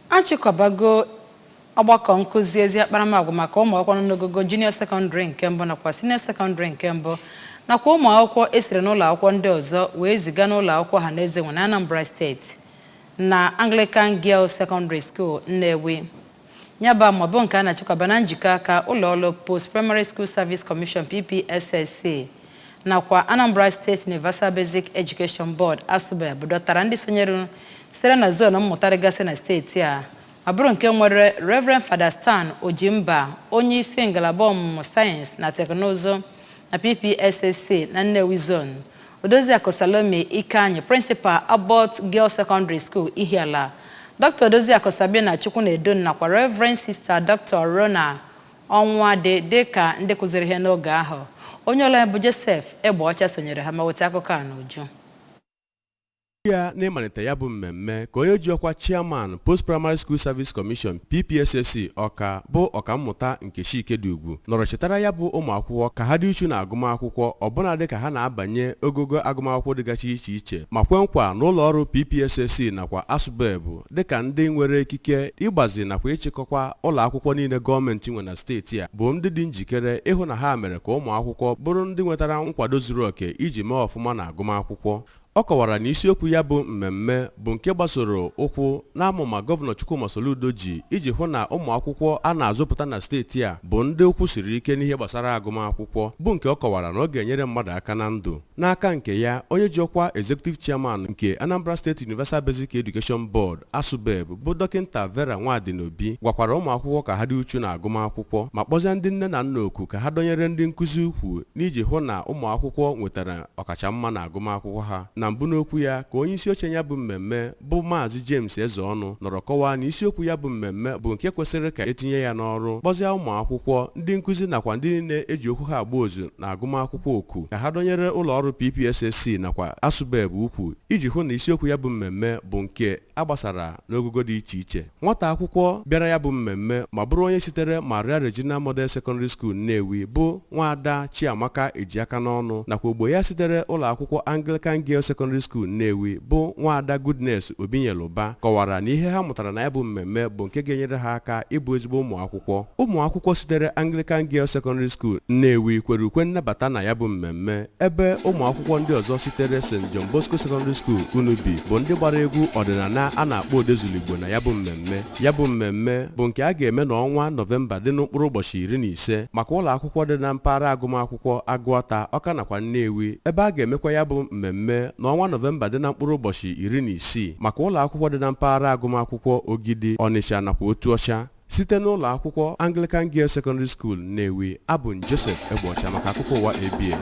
Achịkọbago ọgbakọ nkụzi ezi akparamagwa maka ụmụ akwụkwọ nọ n'ogogo junior secondary nke mbụ nakwa senior secondary nke mbụ nakwa ụmụ akwụkwọ esiri n'ụlọ akwụkwọ ndị ọzọ wee ziga n'ụlọ akwụkwọ ọha na eze nwe na Anambra Steeti na Anglican Girls Secondary School, Nnewi. Ya bụ maọbụ nke a na-achịkọba na njikọ aka ụlọ ọrụ Post Primary School Service Commission, PPSSC, nakwa Anambra State Universal Basic Education Board, ASUBEB, dọtara ndị sonyere sitere na zone mmụta dịgasị na steeti a, ma bụrụ nke nwere Reverend Father Stan Ojimba, onye isi ngalaba ọmụmụ sayensị na teknụzụ na PPSSC na Nnewi Zone, Odoziakụ Salome Ikeanyị, Principal, Abbott Girls Secondary School, Ihiala, Dr. Odoziakụ Sabina Chukwunedo nakwa Reverend Sister Dr. Rona Ọnwụadị dịka ndị kụziri ihe n'oge ahụ. Onye ọla bụ Joseph Egbeọcha sonyere ha ma weta akụkọ a n'uju. Ya n'ịmalite ya bụ mmemme ka onye ji ọkwa chairman, Post Primary School Service Commission, PPSSC, Ọka, bụ Ọkammụta Nkechi Ikedugwu, nọrọ chetara ya bụ ụmụ akwụkwọ ka ha dị uchu na agụmakwụkwọ, ọbụna dị ka ha na-abanye ogogo agụmakwụkwọ dịgasị iche iche, ma kwe nkwa n'ụlọ ọrụ PPSSC nakwa ASUBEB, dịka ndị nwere ikike ịgbazi nakwa ịchịkọkwa ụlọ akwụkwọ niile gọọmenti nwe na steeti a, bụ ndị dị njikere ịhụ na ha mere ka ụmụ akwụkwọ bụrụ ndị nwetara nkwado zuru oke iji mee ọfụma na agụmakwụkwọ. Ọ kọwara na isiokwu ya bụ mmemme bụ nke gbasoro ụkwụ n'amụma Gọvanọ Chukwuma Soludo ji iji hụ na ụmụ akwụkwọ a na-azụpụta na steeti a bụ ndị ụkwụ siri ike n'ihe gbasara agụmakwụkwọ, bụ nke ọ kọwara na ọ ga-enyere mmadụ aka na ndụ. N'aka nke ya, onye ji ọkwa Executive Chairman nke Anambra State Universal Basic Education Board, ASUBEB, bụ Dọkịta Vera Nwadinobi, gwakwara ụmụ akwụkwọ ka ha dị uchu na agụmakwụkwọ, ma kpọzie ndị nne na nna oku ka ha dọnyere ndị nkụzi ukwu n'iji hụ na ụmụ akwụkwọ nwetara ọkachamma na agụmakwụkwọ ha. Na mbụ n'okwu ya ka onye isi oche ya bụ mmemme, bụ Maazị James Ezeọnụ, nọrọ kọwaa na isiokwu ya bụ mmemme bụ nke kwesịrị ka etinye ya n'ọrụ, kpọzie ụmụ akwụkwọ, ndị nkụzi nakwa ndị niile eji okwu ha agba ozu na agụmakwụkwọ oku ka ha dọnyere ụlọ ọrụ PPSSC nakwa ASUBEB ukwu iji hụ na isiokwu ya bụ mmemme bụ nke a gbasara n'ogogo dị iche iche. Nwata akwụkwọ bịara ya bụ mmemme ma bụrụ onye sitere Maria Regina Model Secondary School, Nnewi, bụ Nwaada Chiamaka Ejiaka n'ọnụ, nakwa ogbo ya sitere ụlọ akwụkwọ Anglican Girls Secondary School, Nnewi, bụ Nwaada Goodness Obinyeluba, kọwara na ihe ha mụtara na ya bụ mmemme bụ nke ga-enyere ha aka ịbụ ezigbo ụmụ akwụkwọ. Ụmụ akwụkwọ sitere Anglican Girls Secondary School, Nnewi, kwere ukwe nnabata na ya bụ mmemme, ebe ụmụ akwụkwọ ndị ọzọ sitere St John Bosco Secondary School, Unubi, bụ ndị gbara egwu ọdịnala a na-akpọ Odezuligbo na ya bụ mmemme. Ya bụ mmemme bụ nke a ga-eme n'ọnwa Nọvemba dị n'ụkpụrụ ụbọchị 15 maka ụlọ akwụkwọ dị na mpaghara agụmakwụkwọ Agụata, Ọka nakwa Nnewi, ebe a ga-emekwa ya bụ mmemme n'ọnwa Nọvemba dị na mkpụrụ ụbọchị 16 maka ụlọ akwụkwọ dị na mpaghara agụmakwụkwọ Ogidi, Ọnịsha nakwa Otuọcha. Site n'ụlọ akwụkwọ Anglican Girls Secondary School, Nnewi, abụ m Joseph Egbeọcha maka akụkọ ụwa ABS.